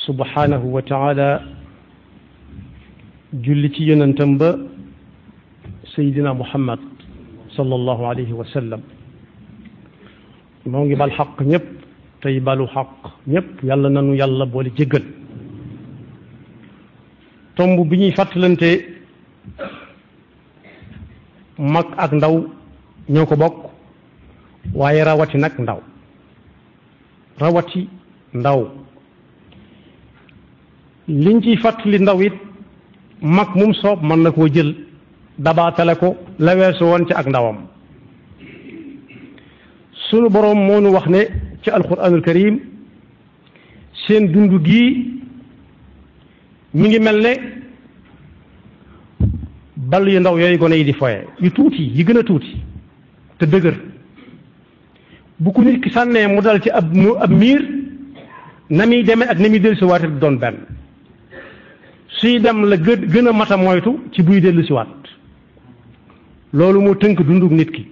subhanahu wa taala julli ci yonentam ba sayidina muhammad sallallahu alayhi wa sallam moo ngi bal xaq ñëpp tey balu xaq ñëpp yàlla nanu yàlla boole jéggal tomb bi ñuy fàttalante mag ak ndaw ñoo ko bokk waaye rawati nag ndaw rawati ndaw liñ ciy fàttali ndaw it mag mum soob mën na koo jël dabaatale ko la weesu woon ci ak ndawam sunu boroom moo nu wax ne ci alquranul karim seen dund gii mi ngi mel ne bal yu ndaw yooyu gone yi di foye yu tuuti yi gën a tuuti te dëgër bu ko nit ki sànnee mu dal ci ab miir na muy demee ak na muy dellu si waat doon benn suy dem la gën a mat a moytu ci buy dellu si waat loolu moo tënk dundug nit ki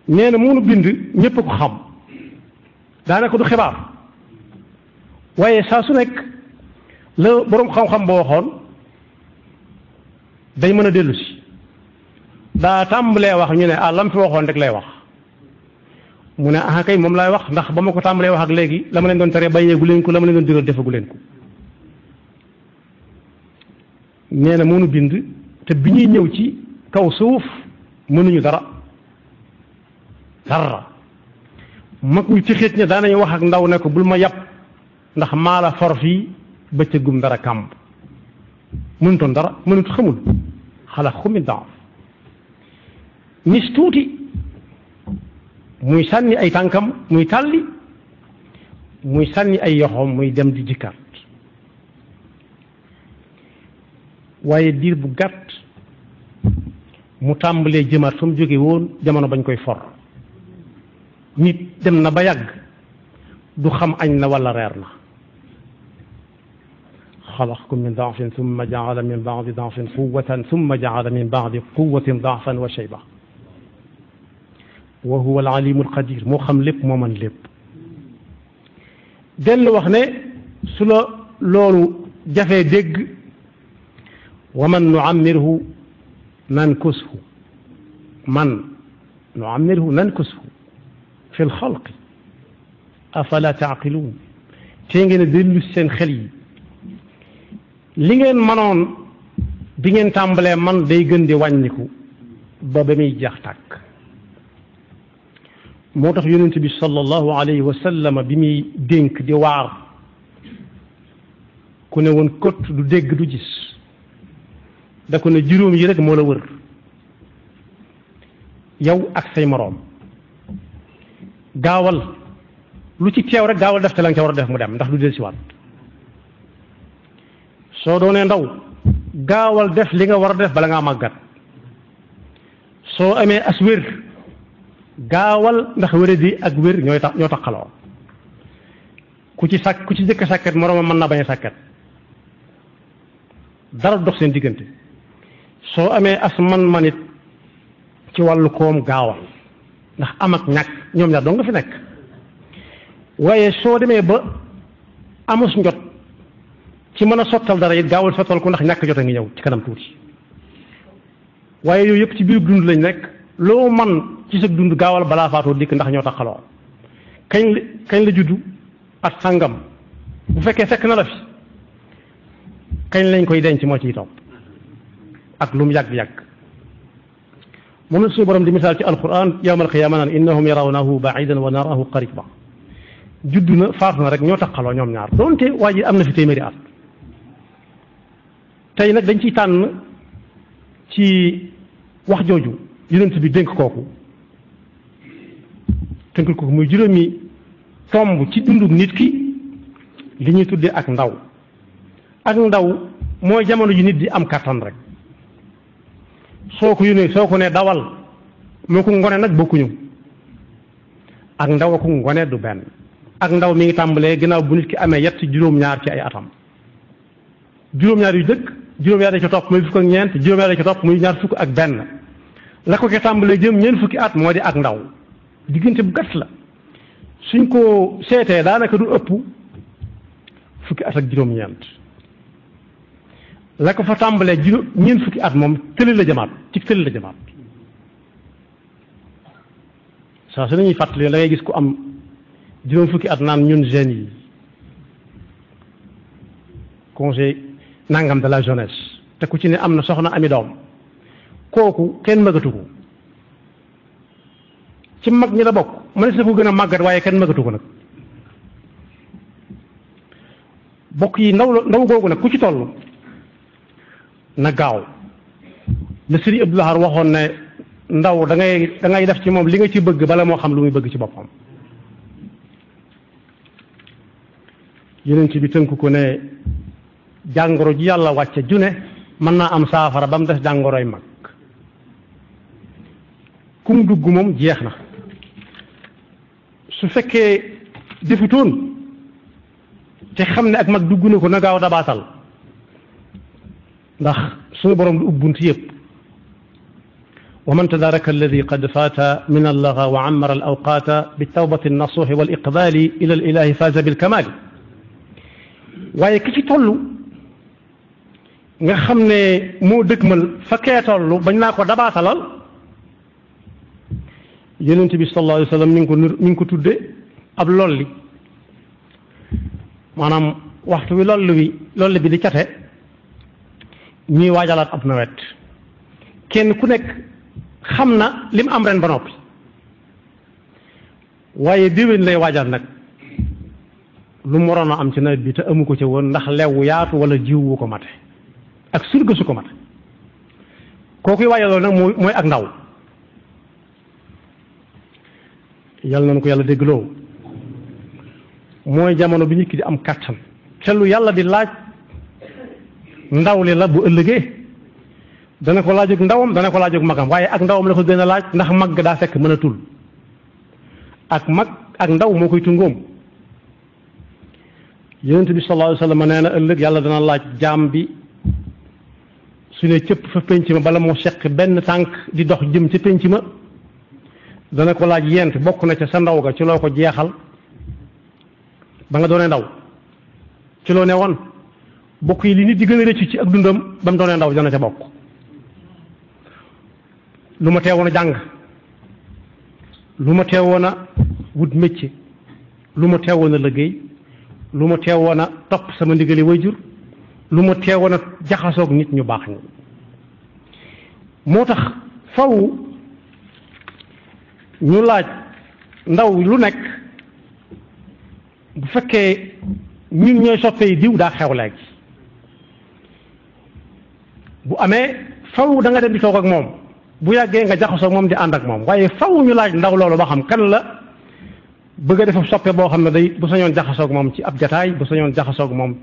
nee na mënu bind ñépp ko xam daanaka du xibaar waaye saa su nekk la boroom xam-xam boo waxoon day mën a dellu si daa tàmbalee wax ñu ne lam fi waxoon rek lay wax mu ne kay moom laay wax ndax ba ma ko tàmbalee wax ak léegi la ma leen doon tere bàyyeegu leen ko la ma leen doon digal defagu leen ko nee na mënu bind te bi ñuy ñëw ci kaw suuf mënuñu dara mag ñu ci xeet ña daanañu wax ak ndaw ne ko bul ma yàpp ndax maa la for fii bëccëgum dara kàmb mënutoon dara mënut xamul xalaqakum min daaf nis tuuti muy sànni ay tànkam muy tàlli muy sànni ay yoxoom muy dem di jikkaat waaye diir bu gàtt mu tàmbalee jëmaat fa mu jóge woon jamono bañ koy for nit dem na ba yàgg du xam añ na wala reer na xalaqakum min daafin summa jaala min baadi daafin quwatan summa jaala min baadi quwatin daafan wa shayba wa huwa al-alimu al-qadir moo xam lépp moo mën lépp dellu wax ne su la loolu jafee dégg wa man nuammirhu nankushu man nuammirhu nankushu fi l-xalqi afala taaqiluun te ngeen a dellu seen xel yi li ngeen mënoon bi ngeen tàmbalee man day gën di wàññiku ba muy jeex tàkk moo tax yonent bi sallallahu alayhi wa sallam bi muy dénk di waar ku ne woon kott du dégg du gis da ko ne juróom yi rek moo la wër yow ak say moroom gaawal lu ci teew rek gaawal def te la nga ca war a def mu dem ndax du del si waat soo doonee ndaw gaawal def li nga war a def bala ngaa màggat soo amee as wér gaawal ndax wéradi ak wér ñoo taqaloo ku ci jëkk sàkket moroomam mën naa bañ a sàkket dara dox seen diggante soo amee as man-manit ci wàllu koom gaawal ndax am ak ñàkk ñoom ñaar doo nga fi nekk waaye soo demee ba amus njot ci mën a sottal dara it gaawal sottal ko ndax ñàkk jot a ngi ñëw ci kanam tuuti waaye yooyu yëpp ci biir dund lañ nekk loo man ci sa dund gaawal balaa faatoo dikk ndax ñoo taxaloo kañ la juddu at sàngam bu fekkee fekk na la fi kañ lañ koy denc moo ciy topp ak lu mu yàgg-yàgg moom la suñu borom di misaal ci alquran yawmal qiyaama naan innahum yarawnahu ba'idan wa naraahu qariba juddu na faatu na rek ñoo taxaloo ñoom ñaar doonte waa ji am na fi téeméeri at tey nag dañ ciy tànn ci wax jooju yonent bi dénk kooku tënkal kooku muy juróomi tomb ci dundug nit ki li ñuy tuddee ak ndaw mooy jamono ji nit di am kàttan rek soo ko ne dawal moo ko ngone nag bokkuñu ak ndaw ko ngone du benn ak ndaw mi ngi tàmbalee ginnaaw bu nit ki amee yett juróom-ñaar ci ay atam juróom-ñaar yu dëkk juróom-ñaar da ca topp muy fukk ak ñeent juróom-ñaar da ca topp muy ñaar fukk ak benn la ko ke tàmbalee jëm ñeent fukki at moo di ak ndaw diggante bu gàtt la suñ ko seetee daanaka du ëpp fukki at ak juróom-ñeent la ko fa tàmbalee ñeent fukki at moom tëli la jamaat ci tëli la jamaat saa su nañuy fàttali da ngay gis ku am juróom fukki at naan ñun jeunes yi conseil nangam de la jeunesse te ku ci ne am na soxna ami doom kooku kenn magatu ko ci mag ñi la bokk mënees na ko gën a màggat waaye kenn magatu ko nag bokk yi ndaw googu nag ku ci toll na gaaw le Sëriñ Abdou Lahad waxoon ne ndaw da ngay def ci moom li nga ci bëgg bala moo xam lu muy bëgg ci boppam yeneen ci bi tënk ko ne jàngoro ji yàlla wàcce june mën naa am saafara ba mu des jàngoroy mag kum dugg moom jeex na su fekkee defutoon te xam ne ak mag dugg na ko na gaaw dabaatal ndax suñu borom du ubbunt yëpp wa man tadaraka alladi qad faata min allaga wa ammara al awqaata bi tawbati nasuuxi wal iqbaali ila al ilahi faaza bil kamaali waaye ki ci toll nga xam ne moo dëgmal fa kee toll bañ naa ko dabaatalal yonent bi sallallahu alayhi wa sallam mi ngi ko tudde ab lolli maanaam waxtu wi lolli bi di cate ñuy waajalaat ab nawet kenn ku nekk xam na lim am ren ba noppi waaye déwén lay waajal nag lu mu waroon a am ci nawet bi te amu ko ca woon ndax lew yaatu wala jiw wu ko mate ak surga su ko mate kookuy waajal loolu nag mooy ak ndaw yàlla nañu ko yàlla déggloo mooy jamono bi nit ki di am kàttan te lu yàlla di laaj ndaw li la bu ëllëgee dana ko laajug ndawam dana ko laajug magam waaye ak ndawam la ko gën a laaj ndax mag daa fekk mën a tul ak mag ak ndaw moo koy tungoom yonent bi sallallahu alayhi wa sallam nee na ëllëg yàlla dana laaj jaam bi su ne cëpp fa penc ma bala moo seq benn tànk di dox jëm ca penc ma dana ko laaj yent bokk na ca sa ndaw ga ci loo ko jeexal ba nga doonee ndaw ci loo ne woon bokk yi li nit di gën a rëccu ci ak dundam ba mu doonee ndaw dana ca bokk lu ma teewoon a jàng lu ma teewoon a wut métier lu ma teewoon a liggéey lu ma teewoon a topp sama ndigali wayjur lu ma teewoon a jaxasoog nit ñu baax ñi moo tax faw ñu laaj ndaw lu nekk bu fekkee ñun ñooy soppee diw daa xew léegi bu amee faw da nga dem di toog ak moom bu yàggee nga jaxasoo moom di ànd ak moom waaye faw ñu laaj ndaw loolu ba xam kan la bëgg a def soppe boo xam ne day bu sañoon jaxasoog moom ci ab jataay bu sañoon jaxasoog moom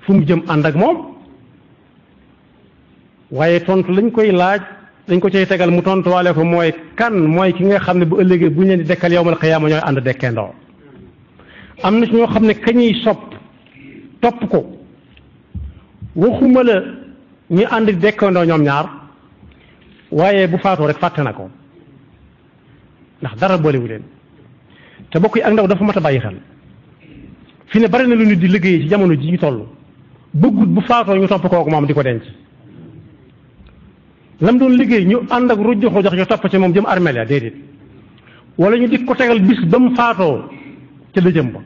fu mu jëm ànd ak moom waaye tontu lañ koy laaj dañ ko cay tegal mu tontuwaale ko mooy kan mooy ki nga xam ne bu ëllëgee bu ñu leen di dekkal yawmal qiyaama ñooy ànd dekkeendoo am na ci ñoo xam ne kañuy sopp topp ko waxuma la ñu ànd di dekkeendoo ñoom ñaar waaye bu faatoo rek fàtte na ko ndax dara boolewu leen te bokk yi ak ndaw dafa mat a bàyyi xel fi ne bari na lu nit di liggéey ci jamono ji ñu toll bëggut bu faatoo ñu topp kooku moom di ko denc lam doon liggéey ñu ànd ak rujjox jox ñu topp ci moom jëm armeel ya déedéet wala ñu di ko tegal bis ba mu faatoo ca la jëm ba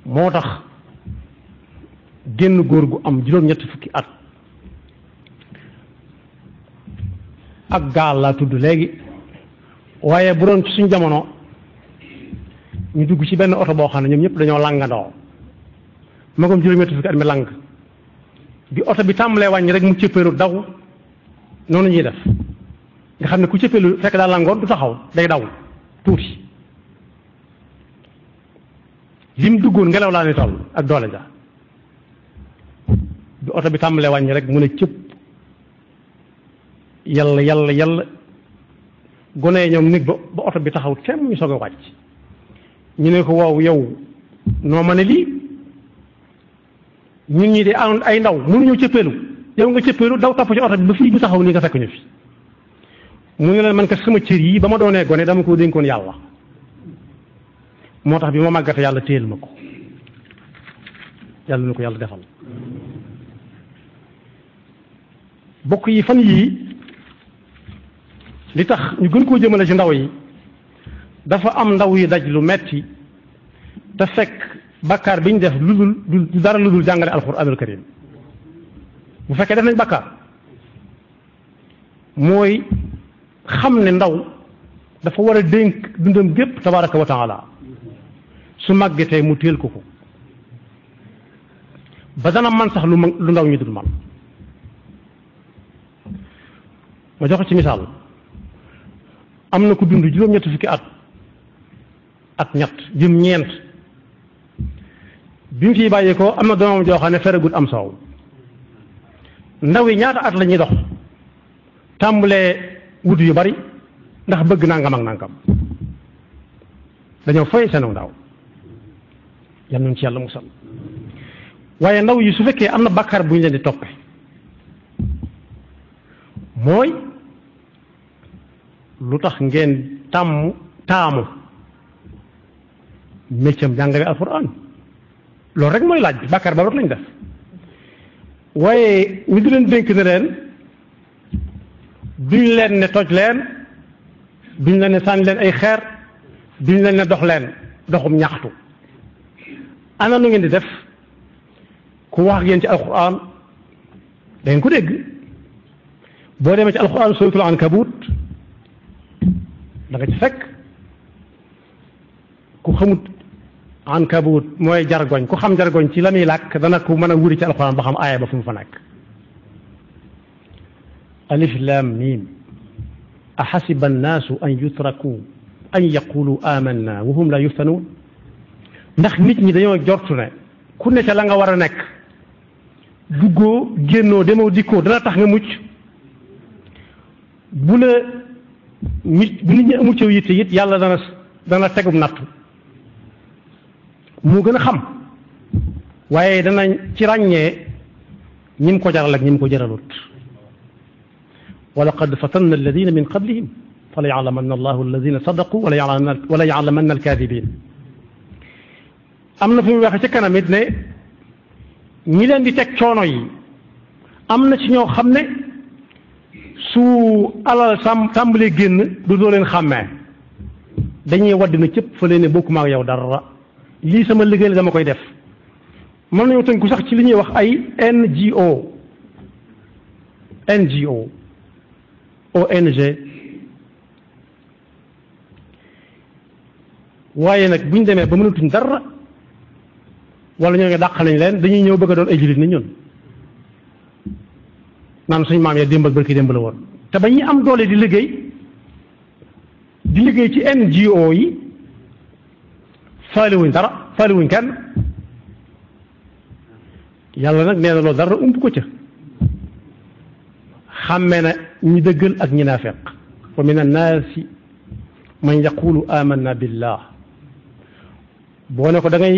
moo tax génn góor gu am juróom-ñetti fukki at ak gaal laa tudd léegi waaye bu doon ci suñ jamono ñu dugg ci benn oto boo xam ne ñoom ñëpp dañoo langandoo magam juróom-ñetti fukki at mi lang bi oto bi tàmbalee wàññi rek mu cëppeelu daw noonu ñuy def nga xam ne ku cëppeelu fekk daa langoon du taxaw day daw tuuti lim duggoon ngelaw laa ni toll ak doole ja bi oto bi tàmbalee wàññi rek mu ne cëpp yàlla gone ñoom nit ba oto bi taxaw temm ñu soog a wàcc ñu ne ko waaw yow noo ma ne lii ñun ñi de ay ndaw mënuñoo cëppeelu yow nga cëppeelu daw topp ci oto bi ba fii bu taxaw nii nga fekk ñu fi mu ne leen man kat sama cër yi ba ma doonee gone dama ko dénkoon yàlla moo tax bi ma màggate yàlla téyel ma ko yàlla na ko yàlla defal bokk yi fan yii li tax ñu gën koo jëmale ci ndaw yi dafa am ndaw yi daj lu metti te fekk bakkaar bi ñu def lu dul dara lu dul jàngale alxuraanul karim bu fekkee def nañ bakkaar mooy xam ne ndaw dafa war a dénk dundam gépp tabaraka wa taala su màggetee mu téel ko ba dana man sax lu ndaw ñi dul man ma jox ci misaal am na ku dund juróom-ñetti fukki at ak ñett jëm ñeent bi mu fiy bàyyi ko am na doomam joo xam ne feregut am soow ndaw yi ñaata at la ñuy dox tàmbalee wut yu bari ndax bëgg nangam ak nangam dañoo foye seen ndaw yal nañu ci yàlla musal waaye ndaw yi su fekkee am na bàkkaar bu ñu leen di toppe mooy lu tax ngeen taamu méccam jàngale alxuraan loolu rek mooy laaj bi bàkkaar ba rek lañ def waaye ñu di leen dénk ne leen duñ leen ne toj leen duñ leen ne sànni leen ay xeer duñ leen ne dox leen doxum ñaxtu ana nu ngeen di def ku wax ak yéen ci alxuraan da ngeen ko dégg boo demee ci alxuraan suratul ankabut da nga ci fekk ku xamut ankabut mooy jargoñ ku xam jargoñ ci la muy làkk dana ko mën a wuri ci alxuraan ba xam aaya ba fu mu fa nekk alif lam mim axasiba annaasu an yutraku an yaqulu amanna wa hum la yuftanuun ndax nit ñi dañoo jortu ne ku ne ca la nga war a nekk duggoo génnoo demoo dikkoo dana tax nga mucc bu nit ñi muccew yitte it yàlla dana tegum nattu moo gën a xam waaye dana ci ràññee ñi mu ko jaral ak ñi mu ko jaralut wa laqad fatanna alladina min qablihim fala ya'lamanna allahu alladina sadaqu wala ya'lamanna alkaadibin am na fu mu waxe ci kanam it ne ñi leen di teg coono yi am na ci ñoo xam ne su alal tàmbalee génn du doo leen xàmmee dañuy wadd na cëpp fa leen ne bokkuma ak yow dara lii sama liggéey la dama koy def mën nañoo tënku sax ci li ñuy wax ay NGO ONG waaye nag bu ñu demee ba mënatuñ dara wala ñoo ngi dàq nañ leen dañuy ñëw bëgg a doon ay jullit ni ñun naan suñu maam ya démb ak barki démb la woon te ba ñuy am doole di liggéey ci NGO yi faaliwuñ dara faaliwuñ kenn yàlla nag nee na loolu dara ump ko ca xàmmee na ñi dëggal ak ñi naafeq wa min annaasi man yaqulu amanna billah boo ne ko da ngay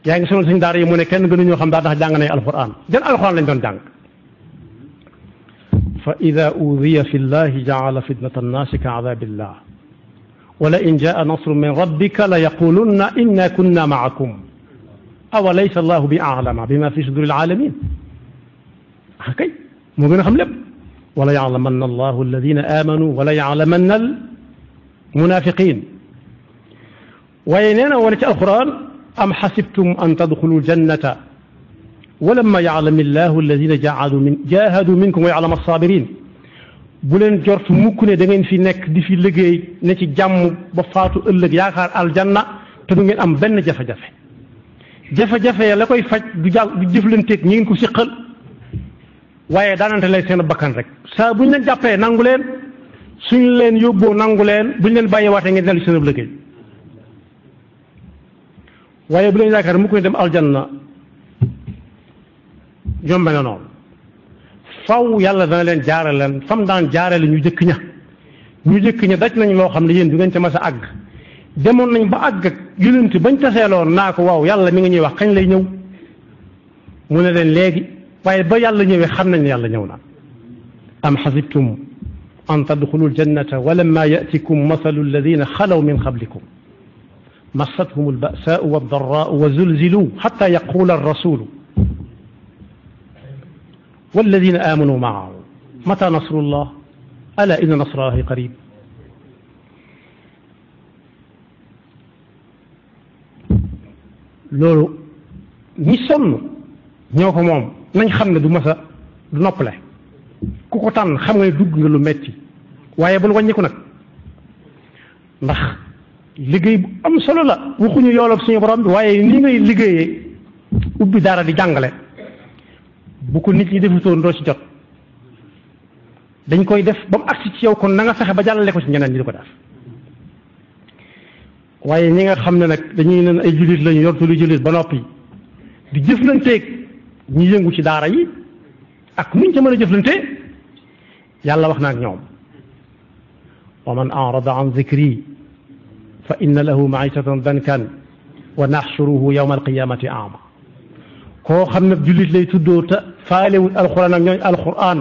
yaa ngi sonal suñ daara yi mu ne kenn gënuñoo xam daa tax jàng nañ alquran jan alquran lañ doon jàng fa ida udiya fi llahi jaala fitnata annaasi ka adabillah wala in jaa nasru min rabbika la yaqulunna inna kunna maakum awa laysa allahu bi a'lama bima fi suduri alaalamin kay moo gën a xam lépp wala ya'lamanna allahu alladina amanu wala ya'lamanna al munafiqin waaye nee na wane ci alquran am xasibtum an tadxulu ljannata walamma ya'lam allahu alladina jahadu minkum wa ya'lam as-sabirin bu leen jort mukk ne da ngeen fi nekk di fi liggéey ne ci jàmm ba faatu ëllëg yaakaar aljanna te du ngeen am benn jafe-jafe jafe-jafe la koy faj du jëflanteeg ñi ngeen ko siqal waaye daanante lay seen bakkan rek saa bu ñu leen jàppee nangu leen suñu leen yóbboo nangu leen bu ñu leen bàyyee waatee ngeen dellu seen liggéey waaye bu leen yaakaar mukk ne dem aljanna yombe na noonu faw yàlla dana leen jaarale leen fam daan jaarale ñu jëkk ña daj nañ loo xam ne yéen du ngeen ca mas a àgg demoon nañ ba àgg ak yonent bañ taseeloon naa ko waaw yàlla mi nga ñuy wax kañ lay ñëw mu ne leen léegi waaye ba yàlla ñëwee xam nañ ne yàlla ñëw na am xasibtum an tadxulu ljannata walamma yatikum mathalu alladina xalaw min qablikum مستهم البأساء والضراء وزلزلوا حتى يقول الرسول والذين آمنوا معه متى نصر الله ألا إن نصر الله قريب. loolu ñi sonn ñoo ko moom nañ xam ne du masa du noppale ku ko tànn xam nga ne dugg nga lu metti waaye bul wàññiku nag ndax liggéey bu am solo la waxuñu yoolab suñu borom bi waaye ni ngay liggéeyee ubbi dara di jàngale bu ko nit ñi defutoon doo ci jot dañ koy def ba mu agsi ci yow kon na nga fexe ba jàllale ko ci ñeneen ñi di ko def waaye ñi nga xam ne nag dañuy leen ay jullit lañu yortu lu jullit ba noppi di jëflanteeg ñi yëngu ci daara yi ak nuñ ca mën a jëflante yàlla wax na ak ñoom wa man arada an zikri fa inna lahu maishatan dankan wa naxshuruhu yawma alqiyamati ama koo xam ne jullit lay tuddoo te faalewul alquran ak ñooñ alquran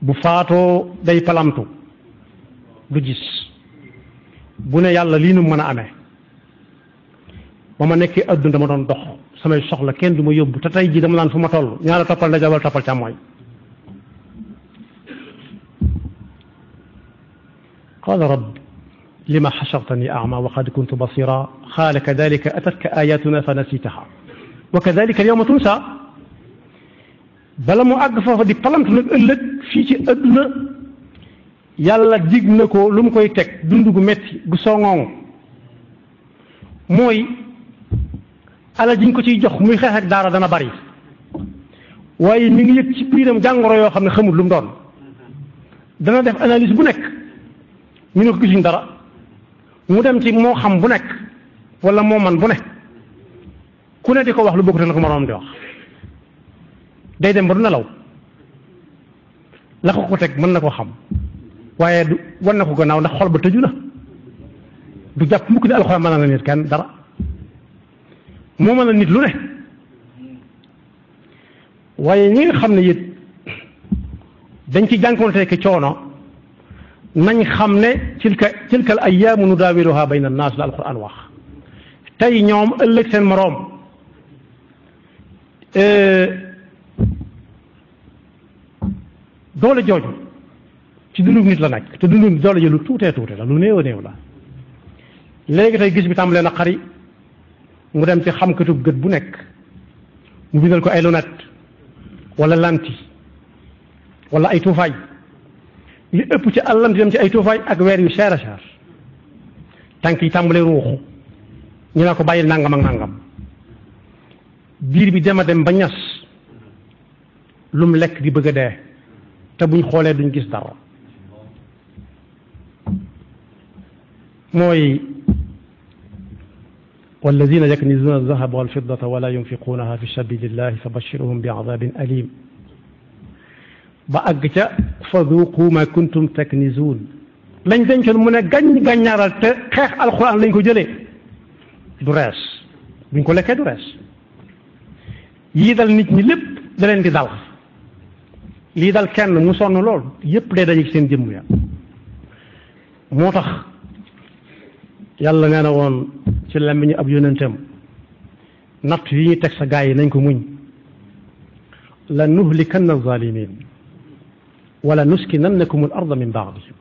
bu faatoo day palamtu du gis bu ne yàlla lii nu mën a amee ba ma nekkee adduna dama doon dox samay soxla kenn du ma yóbbu te tey jii dama naan fu ma toll ñaara toppal ndaje wala toppal càmmooñ qaala rabbi lima xashartani ama wa qad kuntu basira qaala kadalika atatka ayatuna fa nasitaha wa kadalika alyawma tunsa bala mu àgg foofa di palamtu nag ëllëg fii ci adduna yàlla dig na ko lu mu koy teg dund gu metti gu songoŋ mooy alal ji ñu ko ciy jox muy xeex ak daara dana bari waaye mi ngi yëg ci biiram jàngoro yoo xam ne xamul lu mu doon dana def analyse bu nekk ñu ne ko gisuñ dara mu dem ci moo xam bu nekk wala moo man bu ne ku ne di ko wax lu bokkute na ko moroom di wax day dem ba du nelaw la ko teg mën na ko xam waaye du wan na ko gannaaw ndax xol ba tëju na du jàpp mukk ne alxuraan mën na nit kenn dara moo mën a nit lu ne waaye ñi nga xam ne it dañ ci jànkoonte ki coono nañ xam ne tilka al ayyaamu nudaawiluhaa bayna annaas la alxuraan wax tey ñoom ëllëg seen moroom doole jooju ci dundu nit la nekk te dundu doole ji lu tuutee tuute la lu néew a néew la léegi tey gis bi tàmbalee na xari mu dem ci xamkatu gët bu nekk mu bindal ko ay lunette wala lanti wala ay tuufaay li ëpp ci àllam di dem ci ay tuufaay ak weer yu cher a cher tànk yi tàmbalee ruuxu ñu ne ko bàyyil nangam ak nangam biir bi dem a dem ba ñas lu mu lekk di bëgg a dee te buñ xoolee duñ gis dara mooy walladina yaknizuna aldahaba walfiddata wala yunfiqunaha fi sabilillahi fabashirhum biadabin alim ba àgg ca faduqu ma kuntum taknizun lañ dencoon mu ne gàññaaral te xeex alquran lañ ko jëlee du rees buñ ko lekkee du rees yii dal nit ñi lépp da leen di dal lii dal kenn mu sonn lool yépp day daje seen jëmm ya moo tax yàlla nee na woon ci làmmiñu ab yonentam natt yi ñu teg sa gaa yi nañ ko muñ la nuhlikanna zalimin wala nuskinannakum al arda min baadihim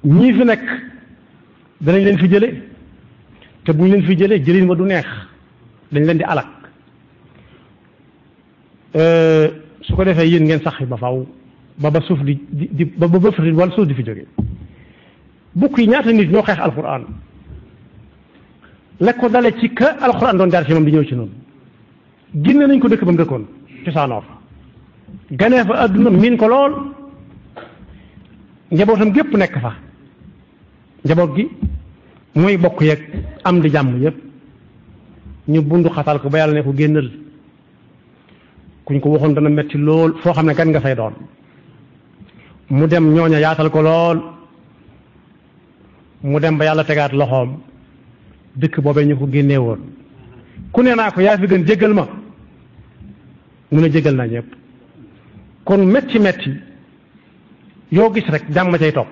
ñii fi nekk danañ leen fi jële te buñ leen fi jëlee jëlin ma du neex dañ leen di alak su ko defee yéen ngeen sax ba faw ba suuf di ba bëfati wala suuf di fi jóge bukk yi ñaata nit ñoo xeex alquran la ko dale ci ka alquran doon jaar ci moom di ñëw ci noonu génne nañ ko dëkk ba mu dëkkoon cosaanoo fa ganee fa adduna miin ko lool njabootam gépp nekk fa njaboot gi muy bokk yeeg am di jàmm yépp ñu bundu xatal ko ba yàlla ne ko génnal kuñ ko waxoon dana metti lool foo xam ne gan nga fay doon mu dem ñooña yaatal ko lool mu dem ba yàlla tegaat loxoom dëkk boobee ñu ko génnee woon ku ne naa ko yaa fi gën jéggal ma mu ne jéggal naa ñëpp kon metti metti yoo gis rek jàmm cay topp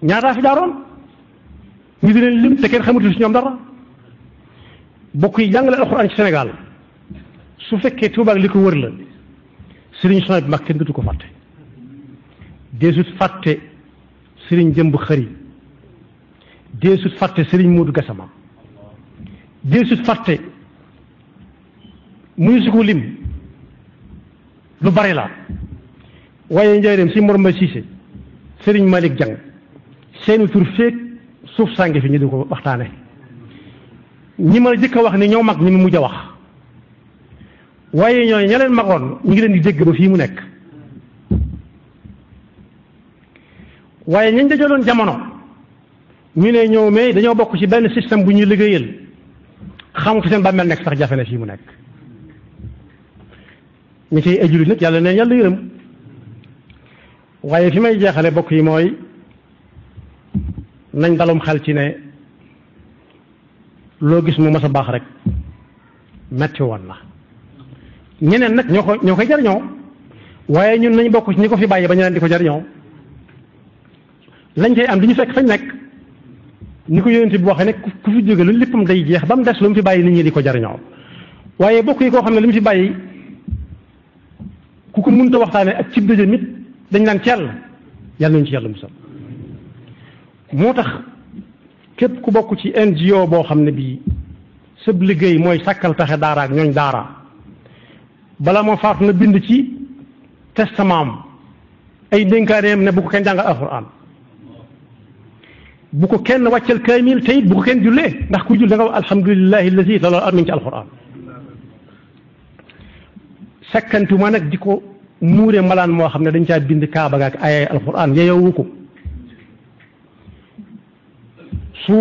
ñaataa fi jaaroon ñu di leen lim te kenn xamatul si ñoom dara bokk yi jàngale alxuraan ci Sénégal su fekkee Tuubaa ak li ko wër la sëriñ Sonia bi mag kenn dootu ko fàtte deesut fàtte sëriñ Jëmb Xëri deesut fàtte sëriñ Moodu Gasama deesut fàtte muy su ko lim lu bari la waaye njëriñam si Mor Mbaye Cissé sëriñ Malick Diang seeni tur feek suuf sànge fi ñu di ko waxtaane ñi ma jëkk a wax ni ñoo mag ñi mu mujj a wax waaye ñooy ña leen magoon ñu ngi leen di dégg ba fii mu nekk waaye ñañ dajaloon jamono ñu ne ñëw mais dañoo bokk ci benn système bu ñuy liggéeyal xam fi seen bàmmeel nekk sax jafe na fii mu nekk ñu ciy ajuli nag yàlla ne yàlla yërëm waaye fi may jeexale bokk yi mooy nañ dalum xel ci ne loo gis mu mas a baax rek metti woon na ñeneen nag ñoo koy jariñoo waaye ñun nañ bokk ci ñi ko fi bàyyi ba ñeneen di ko jariñoo lañ koy am di ñu fekk fañ nekk ni ko yonent bi waxee ne ku fi jóge lu léppam day jeex ba mu des lu mu fi bàyyi nit ñi di ko jariñoo waaye bokk yi koo xam ne li mu fi bàyyi ku ko mënta waxtaane ak cib dëjëm nit dañ naan cell yàlla nañu ci yàlla musal moo tax képp ku bokk ci NGO boo xam ne bii sëb liggéey mooy sàkkal taxe daara ak ñooñ daara bala moo faatu na bind ci testament am ay dénkaaneem ne bu ko kenn jàngal alxuraan bu ko kenn wàccal kaamil te it bu ko kenn jullee ndax ku jull da nga wax alhamdulilahi allazi loolu am ci alxuraan sakkantuma nag di ko muure malaan moo xam ne dañ caa bind kaaba ga ak ay alxuraan yeyowu ko su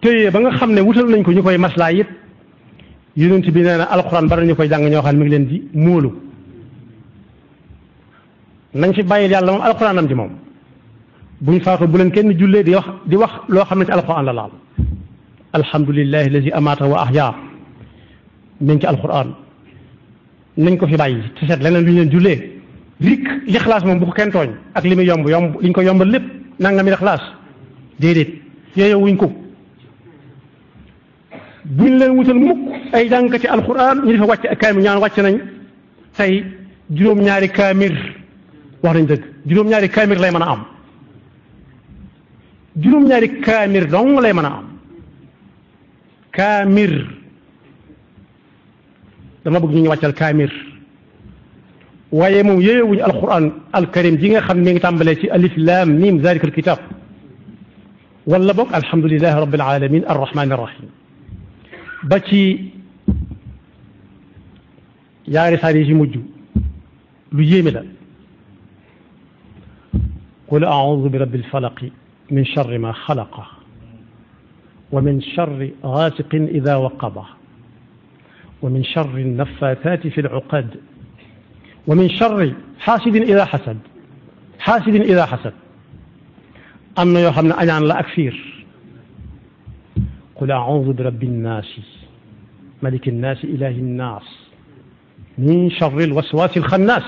téyee ba nga xam ne wutal nañ ko ñu koy maslaa it yonent bi nee na alxuraan bari ñu koy jàng ñoo xam ne mi ngi leen di móolu nañ fi bàyyil yàlla moom alxuraanam ji moom buñ faatoo bu leen kenn jullee di wax loo xam ne ci alxuraan la laal alhamdulillahi allazi amaata wa ahya nañ ci alxuraan nañ ko fi bàyyi te seet leneen lu ñu leen jullee rik lixlaas moom bu ko kenn tooñ ak li muy yomb liñ ko yombal lépp nanga mi lixlaas déedéet yooyu wuñ ko buñ leen wutal mukk ay jàngkati alxuraan ñu dafa wàcc kaamir ñaan wàcc nañ tey juróom-ñaari kaamir wax nañ dëgg juróom-ñaari kaamir lay mën a am juróom-ñaari kaamir dong lay mën a am kaamir dama bëgg ñu ñu wàccal kaamir waaye moom yéyewuñu alquran alkarim ji nga xam ne mi ngi tàmbalee ci alif lam mim zalika alkitab wala boog alhamdulilahi rabbil alamin arrahmani arrahim ba ci yaari saar yi ci mujj lu yéeme la qul a'udhu bi rabbil falaq min sharri ma khalaqa wa min sharri ghasiqin idha waqaba ومن شر النفاثات في العقد ومن شر حاسد إذا حسد am na yoo xam ne añaan la ak fiir قل أعوذ برب الناس ملك الناس إله الناس من شر الوسواس الخناس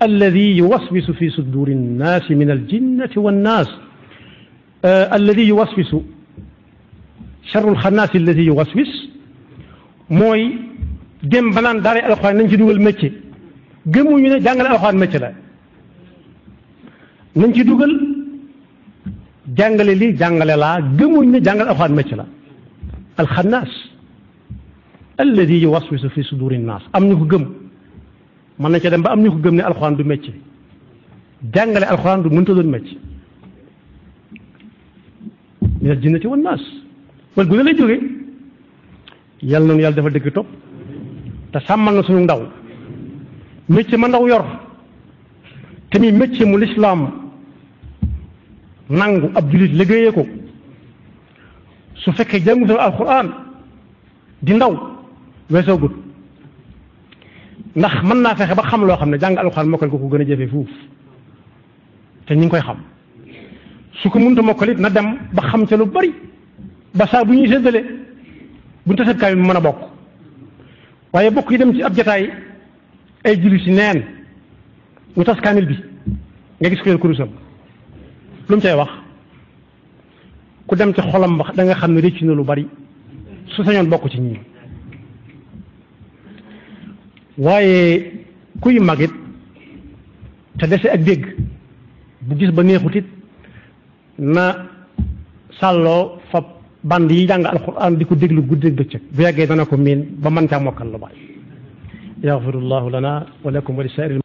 الذي يوسوس في صدور الناس من الجنة والناس الذي يوسوس شر الخناس الذي يوسوس mooy dem ba naan daara alxuraan nañ ci dugal métier gëmuñu ne jàngale alxuraan métier la nañ ci dugal jàngale lii jàngale laa gëmuñu ne jàngale alxuraan métier la alxannaas alladi yuwaswisu fi suduri nnaas am ñu ko gëm mën nañ ca dem ba am ñu ko gëm ne alxuraan du métier jàngale alxuraan du mënta doon métier min al jinnati wan naas wala bu ne lay jógee yàlla noonu yàlla dafa dëgg topp te sàmmal na suñu ndaw métier ma ndaw yor te muy métier mu lislaam nangu ab julit liggéeyee ko su fekkee jàngutal alquran di ndaw weesoo gut ndax mën naa fexe ba xam loo xam ne jàng alquran mokkal ko gën a jafe fuuf te ñu ngi koy xam su ko mënta mokkal it na dem ba xam ca lu bari ba saa bu ñuy séddale bu ñu tasat kaamil mu mën a bokk waaye bokk yi dem ci ab jataay ay julli si neen ñu tas kaamil bi nga gis ko yor kurusam lu mu cay wax ku dem ci xolam ba da nga xam ne rëcc na lu bari su sañoon bokk ci ñii waaye kuy magit te dese ak dégg bu gis ba neexut it na sàlloo fa band yi jàng alquran di ko déglu guddeeg bëccëg bu yàggee dana ko miin ba mën caa mokkal lu bari yaxfirullahu lana wa lakum wa li saa'iril